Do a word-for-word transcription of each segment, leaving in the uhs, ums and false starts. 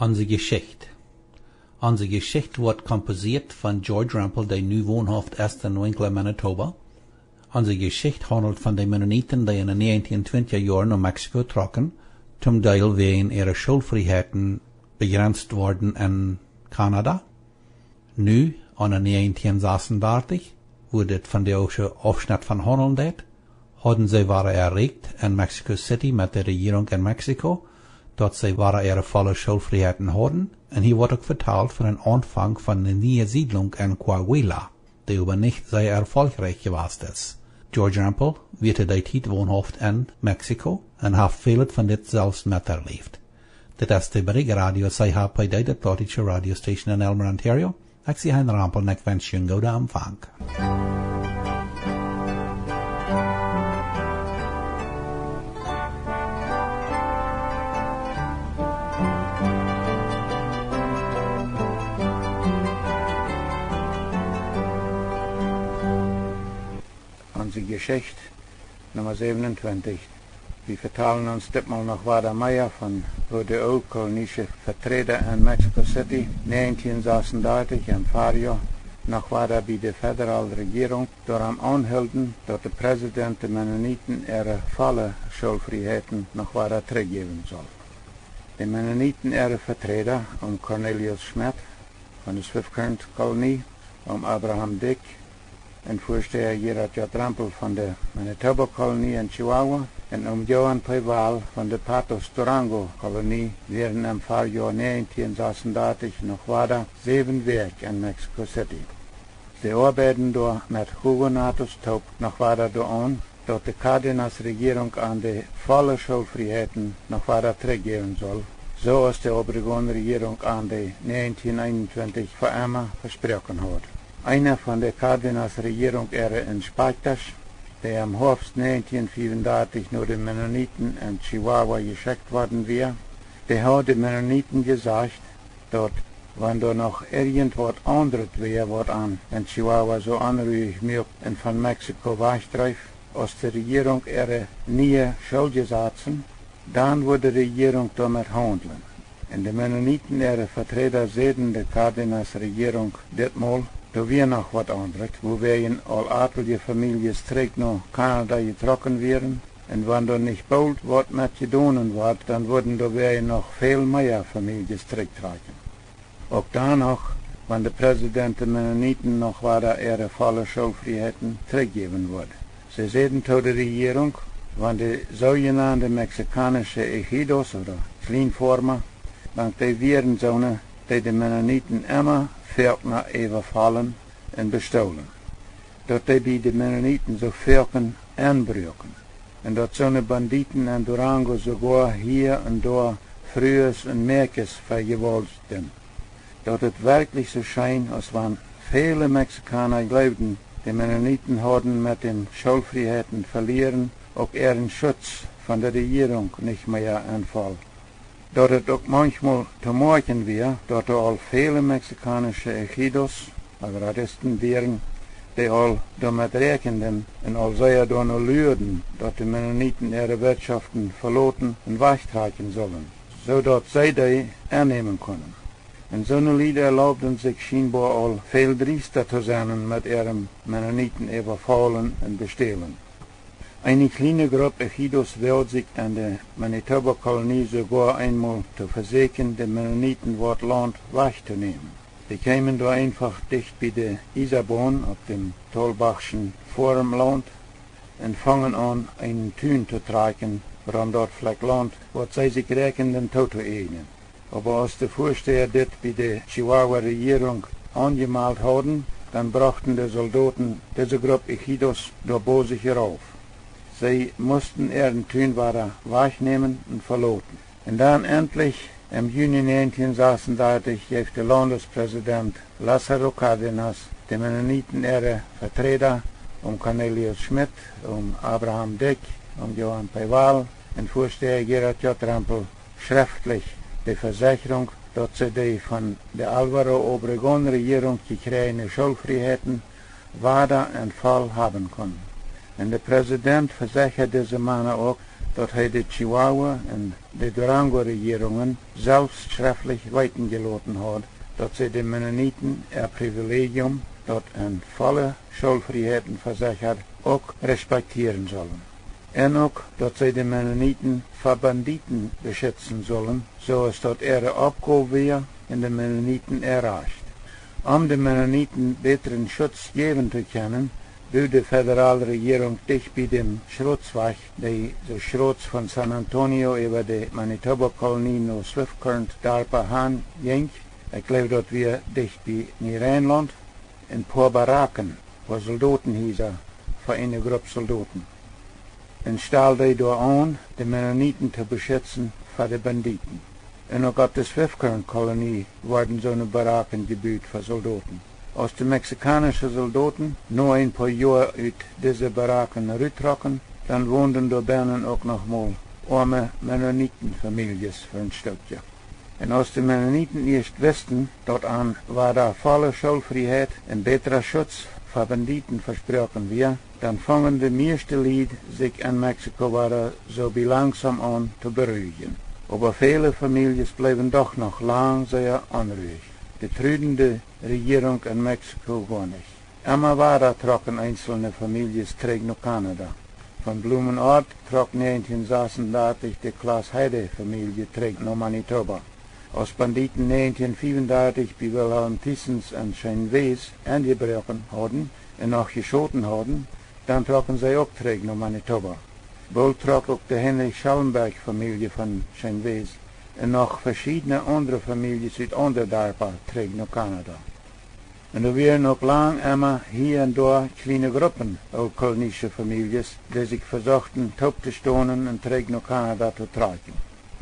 Onse Jeschicht. Onse Jeschicht woat komposieet von George Rempel, dee nu wonhauft es en Winkler, Manitoba. Onse Jeschicht haundelt von de Mennoniten, dee en de näajentieen twintja Joaren no Mexiko trocken, toom Deel wäajen äare Schoolfrieheiten bejrenzt worden en Kanada. Nu, aune näajentieen sasundartich, wua dit vondoagsche Aufschnett von haundlen deit, hauden see wada erreicht en Mexico City met de Rejierunk en Mexiko, daut see wada äare volle Schoolfrieheiten hauden, un hia woat uk vetalt von een Aunfank von eene niee Siedlunk en Coahuila, dee oba nich sea erfolgreich jewast es. George Rempel wia to dee Tiet wonhauft en Mexiko un haft väl von dit selfst meterläft. Dit es de Brigg Radio C H P D, de plautdietsche Radiostation en Aylmer, Ontario. Ekj sie Hein Rempel un ekj wensch junt gooden Empfang. Onse Jeschicht, Numma säwenuntwintich. Wie vetalen ons ditmol noch wada mea von woo de ooltkolonische Veträda en Mexico City näajentieen sasundartich em Farjoa noch wada bie de federale Rejierunk doarom aunhilden, daut de President de Mennoniten äare volle Schoolfrieheiten noch wada trigjjäwen sull. De Mennoniten äare Veträda, Om Cornelius Schmidt von de Swift Current Kolonie, Om Abraham Dyck un Väastäa Gerhard J. Rempel von de Manitoba Kolonie en Chihuahua un Om Johan P. Wall von de Patos Durango Kolonie, wieren em Farjoa näajentieen sasundartich noch wada säwen Wäakj en Mexico City. See oabeiden doa met Hugo Natus toop noch wada doaraun, daut de Cárdenas Rejierunk an de volle Schoolfrieheiten noch wada trigjjäwen sull, soo aus de Obregón Rejierunk an dee näajentieen eenuntwintich fa emma vesproaken haud. Eena von de Cárdenas Rejierunk äare Inspektasch, dee em Hoafst näajentieen fiewundartich no de Mennoniten en Chihuahua jeschekjt worden wia, dee haud de Mennoniten jesajcht, daut wan doa noch irjent waut aundret wia, waut an en Chihuahua soo onruich muak un von Mexiko wajchdreef, aus de Rejierunk äare niee Schooljesazen, dan wudd de Rejierunk doamet haundlen. Un de Mennoniten äare Veträda säden de Cárdenas Rejierunk ditmol, doa wia noch waut aundret, wuawäajen aul atelje Famieljes trigj no Kanada jetrocken wieren, un wan doa nich boolt waut met jedonen wort, dan wudden doawäajen noch väl mea Famieljes trigjtrakjen. Uk dan noch, wan de President de Mennoniten noch wada äare volle Schoolfrieheiten trigjjäwen wudd. See säden to de Rejierunk, wan de soojenande mexikaunische Ejidos ooda Kjlienfoarma, wan dee wieren soone, dee de Mennoniten emma foakna äwafaulen un bestoolen, daut dee bie de Mennoniten soo foaken enbruaken, un daut soone Banditen en Durango soogoa hia un doa Frues un Mäakjes vejewaltijen. Daut et werkjlich soo schient, aus wan väle Mexikauna jleewden, de Mennoniten hauden met däm Schoolfrieheiten velieren uk äaren Schutz von de Rejierunk nich mea enfoll. Daut et uk manchmol to moakjen wia, daut doa aul väle mexikaunische Ejidos, Agradisten wieren, dee aul doamet räakjenden un aul sea doano luaden, daut de Mennoniten äare Wirtschoften veloten un wajchtrakjen sullen, soo daut see dee ennämen kunnen. Un soone Lied erlaubden sikj schienboa aul väl driesta to sennen met äarem Mennoniten äwafaulen un bestälen. Eene kjliene Grupp Ejidos woagd sikj en de Manitoba Kolonie soogoa eenmol to vesieekjen, de Mennoniten waut Launt wajchtonämen. Dee kjeemen doa eenfach dicht bie de Iesaboon opp däm Tolbachschen Foarmlaunt un fungen aun, eenen Tun to trakjen rom daut Flakj Launt, waut see sikj räakjenden tootoäjnen. Oba aus de Väastäa dit bie de Chihuahua Rejierunk aunjemalt hauden, dan brochten de Soldoten dise Grupp Ejidos doa bosich rauf. See musten äaren Tun wada wajchnämen un veloten. Un dan entlich, em Juni näajentieen sasundartich, jeef de Laundespräsident Lázaro Cárdenas de Mennoniten äare Veträda, Om Cornelius Schmidt, Om Abraham Dyck, Om Johan P. Wall un Väastäa Gerhard J. Rempel, schreftlich de Vesechrunk, daut see dee von de Álvaro Obregón Rejierunk jekjräajene Schoolfrieheiten wada enfoll haben kunnen. Un de Präsident vesechad dise Mana uk, daut hee de Chihuahua un de Durango Rejierungen selfst schreftlich weeten jeloten haud, daut see de Mennoniten äa Privilegium, daut en volle Schoolfrieheiten vesechad, uk respektieren sullen. Un uk daut see de Mennoniten fa Bandieten beschitzen sullen, soo aus daut äare Oppgow wia un de Mennoniten äa Rajcht. Om de Mennoniten bätren Schutz jäwen to kjennen, bud de federale Rejierunk dicht bie däm Schrotswajch, dee soo schrots von San Antonio äwa de Manitoba Kolonie no Swift Current Darpa han jinkj, ekj jleew daut wia dicht bie Nieereinlaunt, een poa Baraken, poa Soldotenhiesa fa eene Grupp Soldoten, un stald dee doa aun, de Mennoniten to beschitzen fa de Bandieten. Un uk opp de Swift Current Kolonie worden soone Baraken jebut fa Soldoten. Aus de mexikaunische Soldoten no een poa Joa ut dise Baraken ruttrocken, dan wonden doa bennen uk noch mol oame Mennonitenfamieljes fa een Stootje. Un aus de Mennoniten ieescht wisten, daut an Wada volle Schoolfrieheit un bätra Schutz fa Bandieten vesproaken wia, dan fungen de mieeschte Lied sikj en Mexiko wada soo bie langsom aun to beruijen. Oba väle Famieljes bleewen doch noch lang sea onruich. Daut trudde de Rejierunk en Mexiko goa nich. Emma wada trocken eenzelne Famieljes trigj no Kanada. Von Blumenort trock näajentieen sasendartich de Klaas Heide Famielje trigj no Manitoba. Aus Bandieten näajentieen fiewundartich bie Wilhelm Thiessens en Scheenwes enjebroaken hauden un noch jeschoten hauden, dan trocken see uk trigj no Manitoba. Boolt trock uk de Heinrich Schellenberg Famielje von Scheenwes un noch veschiedne aundre Famieljes ut aundre Darpa trigj no Kanada. Un doa wieren uk lang emma hia un doa kjliene Gruppen ooltkolonische Famieljes, dee sikj vesochten toop to stonen un trigj no Kanada to trakjen.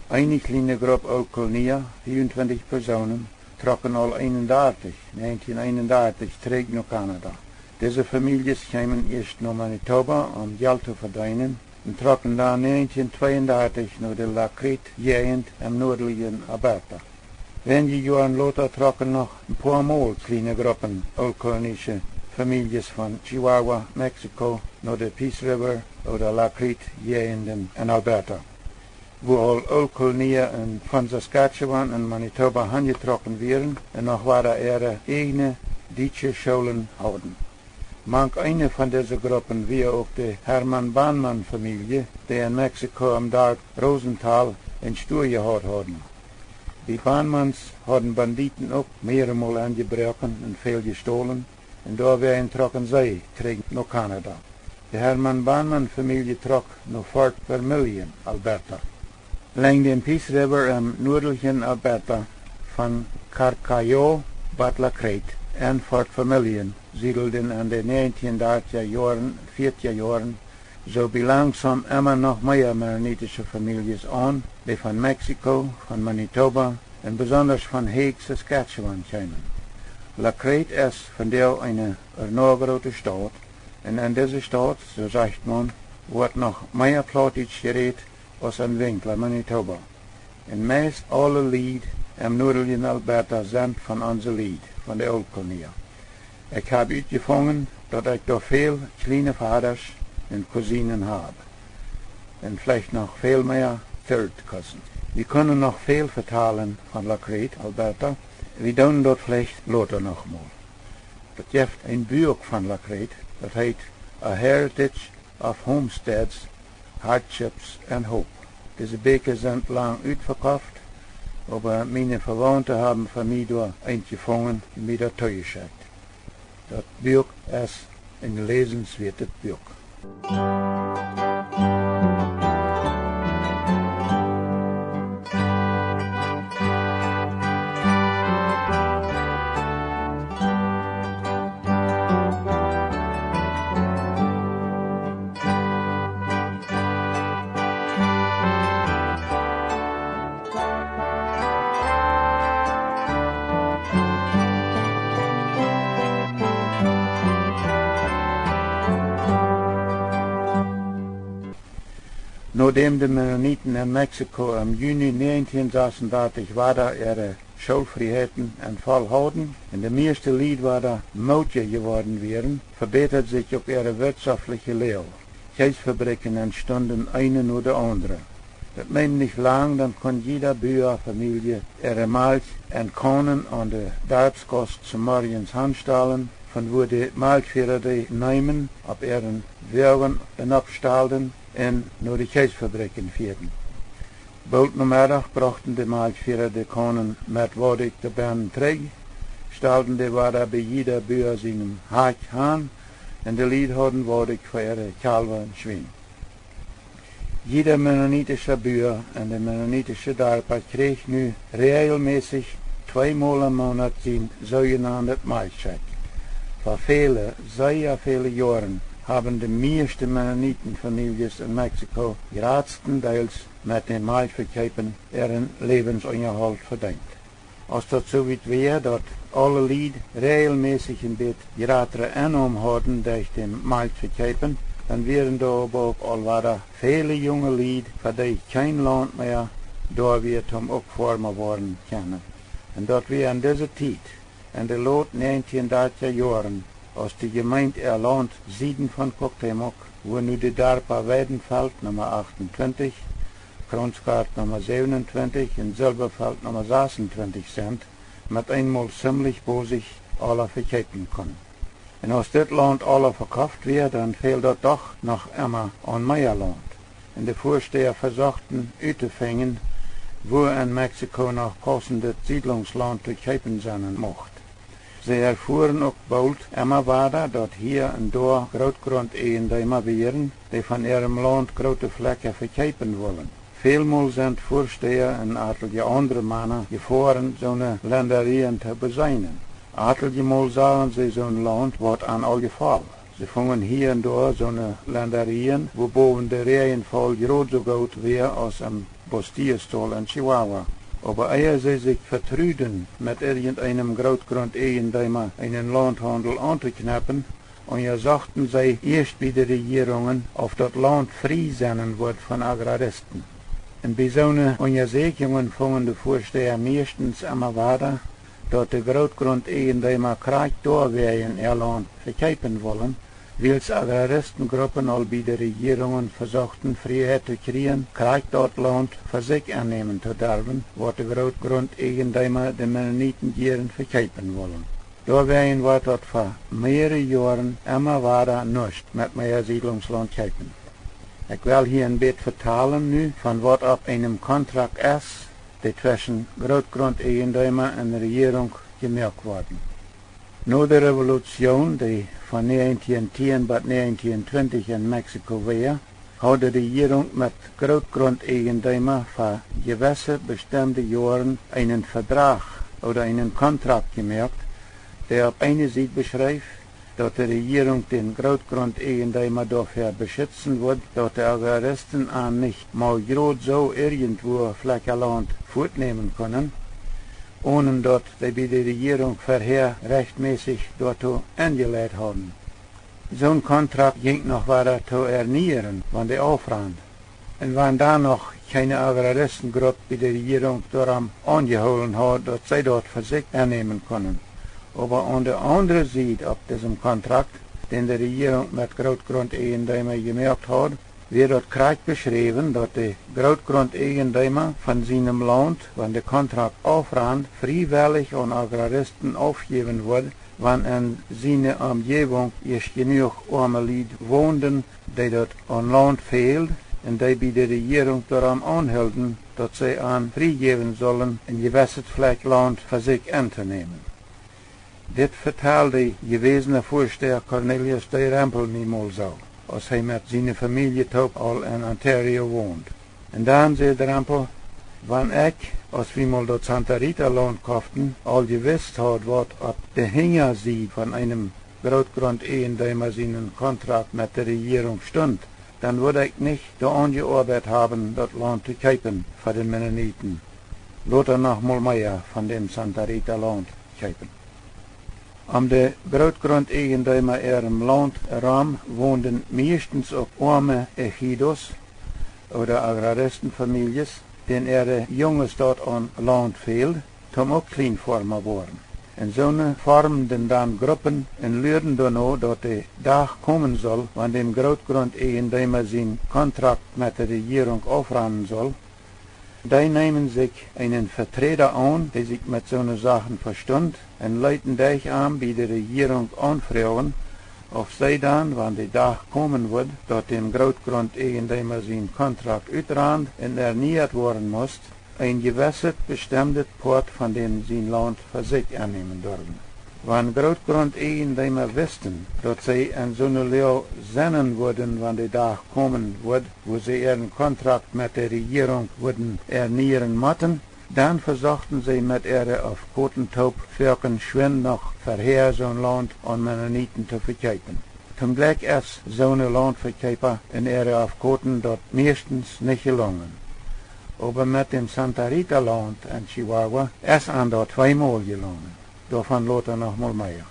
Eene kjliene Grupp Ooltkolonia, fiewuntwintich Persoonen, trocken aul eenundartich, näajentieen eenundartich, trigj no Kanada. Dise Famieljes kjeemen ieescht no Manitoba, om Jelt to vedeenen, un trocken dan näajentieen tweeundartich no de La Crete Jäajent em nuadlichen Alberta. Weinje Joaren lota trocken noch een poa mol kjliene Gruppen ooltkolonische Famieljes von Chihuahua, Mexiko, no de Peace River ooda La Crete Jäajenden en Alberta, wua aul Ooltkolonia un von Saskatchewan un Manitoba hanjetrocken wieren un noch wada äare ieejne dietsche Schoolen hauden. Mank eene von dise Gruppen wia uk de Hermann Banmann Famielje, dee en Mexiko em Darp Rosenthal een Stua jehaut hauden. De Banmanns hauden Bandieten uk mearemol enjebroaken un väl jestolen, un doawäajen trocken see trigj no Kanada. De Hermann Banmann Famielje trock no Fort Vermilion, Alberta. Lenjd däm Peace River em nuadlichen Alberta, von Carcajó bat La Crete, en Fort Vermilion siedelden en de näajentieen dartja Joaren, vieetja Joaren, soo bie langsom emma noch mea mennonitische Famieljes aun, dee von Mexiko, von Manitoba un besondasch von Hague, Saskatchewan kjeemen. La Crete es vondoag eene ea groote Staut, un en dise Staut, soo sajcht maun, woat noch mea Plautdietsch jerät aus en Winkler, Manitoba. Un meist aule Lied em nuadlichen Alberta sent von onse Lied, von de Ooltkolonia. Ekj hab utjefungen, daut ekj doa väl kjliene Vadasch un Cousinen hab. Un veleicht noch väl mea Third Cousin. Wie kunnen noch väl vetalen von La Crete, Alberta. Wie doonen daut veleicht lota noch mol. Daut jeft een Buak von La Crete, daut heet A Heritage of Homesteads, Hardships and Hope. Dise Bieekja sent lang utvekofft, oba miene Vewaunte haben fa mie doa eent jefungen un mie daut toojeschekjt. Daut Buak es een läsenswertet Buak. Nodäm de Mennoniten en Mexiko em Juni näajentieen sasendartich wada äare Schoolfrieheiten en voll hauden un de mieeschte Lied wada mootja jeworden wieren, vebätad sikj uk äare wirtschoftliche Loag. Kjeesfabrikjen entstunden, eene no de aundre. Daut neem nich lang, dan kunn jieda Buafamielje äare Malkj en Kaunen aun de Darpsgauss zemorjes hanstalen, von wua de Malkjfiera dee neemen, opp äaren Woagen enopstalden un no de Kjeesfabrikjen fieeden. Boolt nomeddach brochten de Malkjfiera de Kaunen met Woadikj doabennen trigj, stalden dee wada bie jieda Bua sienem Hakj han, un de Lied hauden Woadikj fa äare Kjalwa un Schwien. Jieda mennonitischa Bua en de mennonitische Darpa kjrieech nu räajelmässich tweemol em Moonat sien soojenaunet Malkjschekj. Fa väle, sea väle Joaren haben de mieeschte Mennonitenfamieljes en Mexiko jratstendeels met de Malkjvekjeepen äaren Läwensunjahault vedeent. Aus daut soo wiet wia, daut aule Lied räajelmässich een bät jratre Ennom hauden derch de Malkjvekjeepen, dan wieren doa oba uk aul wada väle junge Lied, fa dee kjeen Launt mea doa wia toom uk Foarma woaren kjennen. Un daut wia en dise Tiet, en de lot näajentieen dartja Joaren, aus de Jemeent äa Launt sieden von Cuauhtémoc, wua nu de Darpa Weidenfeld Numma acht un twintich, Kronsgaart Numma säwen un twintich un Silberfeld Numma sas un twintich sent, met eenmol ziemlich bosich aula vekjeepen kunn. Un aus dit Launt aula vekoft wia, dan fäld daut doch noch emma aun mea Launt. Un de Väastäa vesochten uttofinjen, wua en Mexiko noch pausendet Siedlungslaunt to kjeepen sennen mucht. See erfuaren uk boolt emma wada, daut hia un doa Grootgrundeajendeema wieren, dee von äarem Launt groote Flekja vekjeepen wullen. Välmol sent Väastäa un atelje aundre Mana jefoaren, soone Lendarieen to beseenen. Ateljemol sagen see soon Launt, waut an aul jefoll. See fungen hia un doa soone Lendarieen, wua bowen de Räajenfaul jrod soo goot wia aus em Bustillos-Tol en Chihuahua. Oba ea see sikj vetruden, met irjenteenem Grootgrundeajendeema eenen Launthaundel auntokjnepen, unjasochten see ieescht bie de Rejierungen, auf daut Launt frie sennen wudd von Agraristen. Un bie soone Unjasäkjungen fungen de Väastäa mieeschtens emma wada, daut de Grootgrundeajendeema krakjt doawäajen äa Launt vekjeepen wullen, wiels Agraristengruppen aul bie de Rejierungen vesochten Frieheit to kjrieen, krakjt daut Launt fa sikj ennämen to derwen, waut de Grootgrundeajendeema de Mennoniten jieren vekjeepen wullen. Doawäajen wort daut fa mearere Joaren emma wada nuscht met mea Siedlungslaunt kjeepen. Ekj well hia een bät vetalen nu von waut opp eenem Kontrakt es, dee tweschen Grootgrundeajendeema un Rejierunk jemoakt worden. No de Revolution, dee von näajentieen tieen bat näajentieen twintich en Mexiko wia, haud de Rejierunk met Grootgrundeajendeema fa jewesse bestemde Joaren eenen Vedrach ooda eenen Kontrakt jemoakt, dee opp eene Sied beschreef, daut de Rejierunk dän Grootgrundeajendeema doafäa beschitzen wudd, daut de Agraristen an nich mau jrod soo irjentwua Flekja Launt fuatnämen kunnen, onen daut dee bie de Rejierunk verhäa rajchtmässich doatoo enjeleit hauden. Soon Kontrakt jinkj noch wada to ernieren, wan dee aufrand. Un wan dan noch kjeene Agraristengrupp bie de Rejierunk doarom aunjehoolen haud, daut see daut fa sikj ennämen kunnen. Oba aun de aundre Sied opp disem Kontrakt, dän de Rejierunk met Grootgrundeajendeema jemoakt haud, wia daut krakjt beschräwen, daut de Grootgrundeajendeema von sienem Launt, wan de Kontrakt aufrand, friewellich aun Agraristen aufjäwen wudd, wan en siene Omjäwunk ieescht jenuach oame Lied wonden, dee daut aun Launt fäld un dee bie de Rejierunk doarom aunhilden, daut see an friejäwen sullen, een jewesset Flekj Launt fa sikj entonämen. Dit vetald de jewäsne Väastäa Cornelius D. Rempel mie mol soo, aus hee met siene Famielje toop aul en Ontario wond. Un dan säd Rempel: Wan ekj, aus wie mol daut Santa Rita Launt koften, aul jewist haud, waut opp de Hinjasied von eenem Grootgrundeajendeema sienen Kontrakt met de Rejierunk stunt, dan wudd ekj nich doaraun jeoabeit haben, daut Launt to kjeepen fa de Mennoniten, lota noch mol mea von däm Santa Rita Launt kjeepen. Om de Grootgrundeajendeema äarem Launt rom wonden mieeschtens uk oame ejidos ooda Agraristenfamieljes, dän äare Junges daut aun Launt fäld, toom uk Kjlienfoarma woaren. Un soone formden dan Gruppen un luaden doano, daut de Dach komen sull, wan däm Grootgrundeajendeema sien Kontrakt met de Rejierunk aufrannen sull. Dee neemen sikj eenen Veträda aun, dee sikj met soone Sachen vestunt, un leeten derch am bie de Rejierunk aunfroagen, auf see dan, wan de Dach komen wudd, daut däm Grootgrundeajendeema sien Kontrakt utrand un ernieet woaren must, een jewesset bestemdet Poat von däm sien Launt fa sikj aunnämen durwen. Wan Grootgrundeajendeema wisten, daut see en soone Loag sennen wudden, wan de Dach komen wudd, wua see äaren Kontrakt met de Rejierunk wudden ernieren motten, dan vesochten see met äare Aufkoten toop foaken schwind noch verhäa soon Launt aun Mennoniten to vekjeepen. Toom Jlekj es soone Launtvekjeepa un äare Aufkoten daut mieeschtens nich jelongen. Oba met däm Santa Rita Launt en Chihuahua es an daut tweemol jelongen. Doavon lota noch mol mea.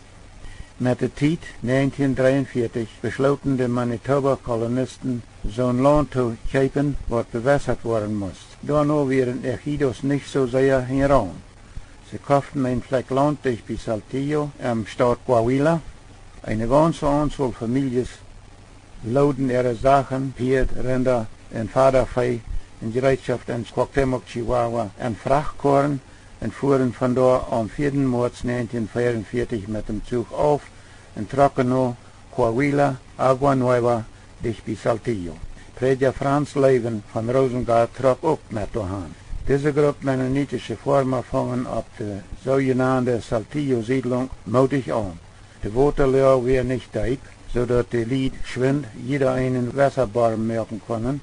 Met de Tiet, näajentieen dreeunvieetich, beschlooten de Manitoba Kolonisten, soon Launt to kjeepen, waut bewässat woaren must. Doano wieren ejidos nich soo sea hinjaraun. See koften een Flakj Launt dicht bie Saltillo, em Staut Coahuila. Eene gaunze Aunzol Famieljes looden äare Sachen, Pieed, Rinda un Fadavee un Jereetschoft en Cuauhtémoc, Chihuahua, en Frachtkoaren un fuaren von doa aum vieeden Moaz näajentieen veeunvieetich met däm Zuch auf un trocken no Coahuila, Agua Nueva, dicht bie Saltillo. Prädja Franz Loewen von Rosengart trock uk met doahan. Dise Grupp mennonitische Forma fungen opp de soojenande Saltillo-Siedlunk moodich aun. De Wotaloag wia nich deep, soo daut de Lied schwind jieda eenen Wessaborm moaken kunnen.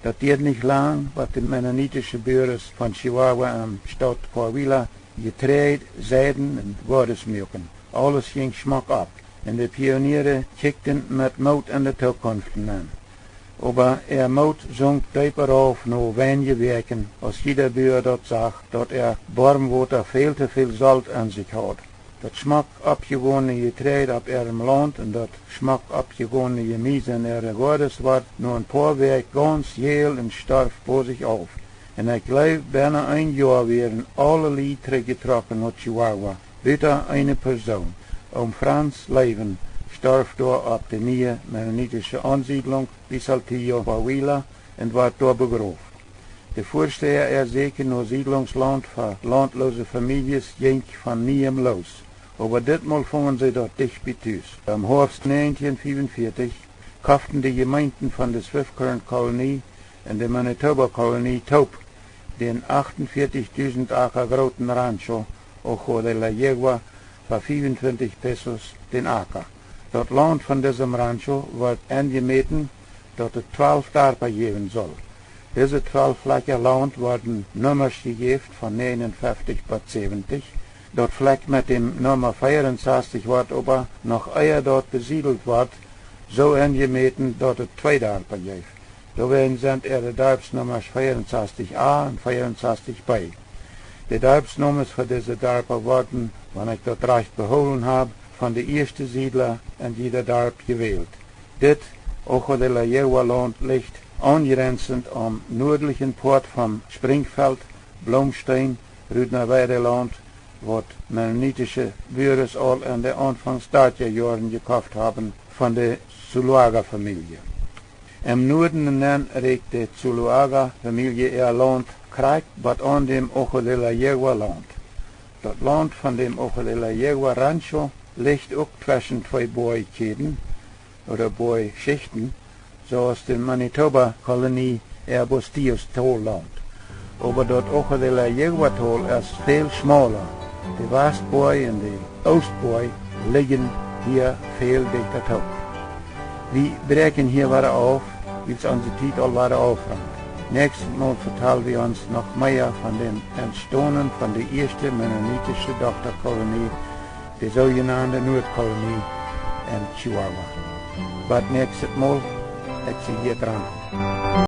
Daut dieed nich lang, bat de mennonitische Buares von Chihuahua em Staut Coahuila Jeträajd seiden un Goades muaken. Aules jinkj schmock opp, un de Pioniere kjikjten met Moot en de Tookunft nenn. Oba äa Moot sunk deep erauf no weinje Wäakjen, aus jieda Bua daut sach, daut äa Bormwota väl to väl Solt en sikj haud. Daut schmock oppjegonne Jeträajd opp äarem Launt un daut schmock oppjegonne Jemies en äare Goades wort no een poa Wäakj gaunz jäl un storf bosich auf. Un ekj jleew, bennen een Joa wieren aule Lied trigjjetrocken no Chihuahua, buta eene Persoon. Oom Franz Loewen storf doa opp de niee mennonitische Aunsiedlunk bie Saltillo, Coahuila, un wort doa begroft. De Väastäja äa Säkjen no Siedlungslaunt fa launtloose Famieljes jinkj von nieem loos, oba ditmol fungen see daut dicht bie Tus. Em Hoafst näajentieen veeunvieetich koften de Jemeenten von de Swift Current Kolonie un de Manitoba Kolonie toop dän achtunvieetich dusent Aka grooten Rancho Ojo de la Yegua fa fiewuntwintich Pesos dän Aka. Daut Launt von disem Rancho wort enjemäten, daut et twalf Darpa jäwen sull. Dise twalf Flakja Launt worden Nummasch jejäft von näajenunfeftich bat säwentich. Daut Flakj met däm Numma veeaunsastich wort oba, noch ea daut besiedelt wort, soo enjemäten, daut et twee Darpa jeef. Doawäajen sent äare Darpsnummasch veeaunsastich A un veeaunsastich B. De Darpsnomes fa dise Darpa worden, wan ekj daut rajcht behoolen hab, von de ieeschte Siedla en jieda Darp jewält. Dit Ojo de la Yegua Launt licht aunjrenzent aum nuadlichen Poat von Springfeld, Bloomsteen, Rudnerweide Launt, waut mennonitische Buares aul en de Aunfangs dartja Joaren jekoft haben von de Zuloaga Famielje. Em Nuaden nenn rieekjt de Zuloaga Famielje äa Launt krakjt bat aun däm Ojo de la Yegua Launt. Daut Launt von däm Ojo de la Yegua Rancho licht uk tweschen twee Boajkjäden, ooda Boajschichten, soo aus de Manitoba Kolonie äa Bustillos Tol Launt. Oba daut Ojo de la Yegua Tol es väl schmauda. De Wastboaj un de Oostboaj lijen hia väl dichta toop. Wie bräakjen hia wada auf, wiels onse Tiet aul wada aufrant. Näakjstet Mol vetal wie ons noch mea von däm Entstonen von de ieeschte mennonitische Dochtakolonie, de soojenande Nuadkolonie en Chihuahua. Bat näakjstet Mol, ekj sie hia Dran.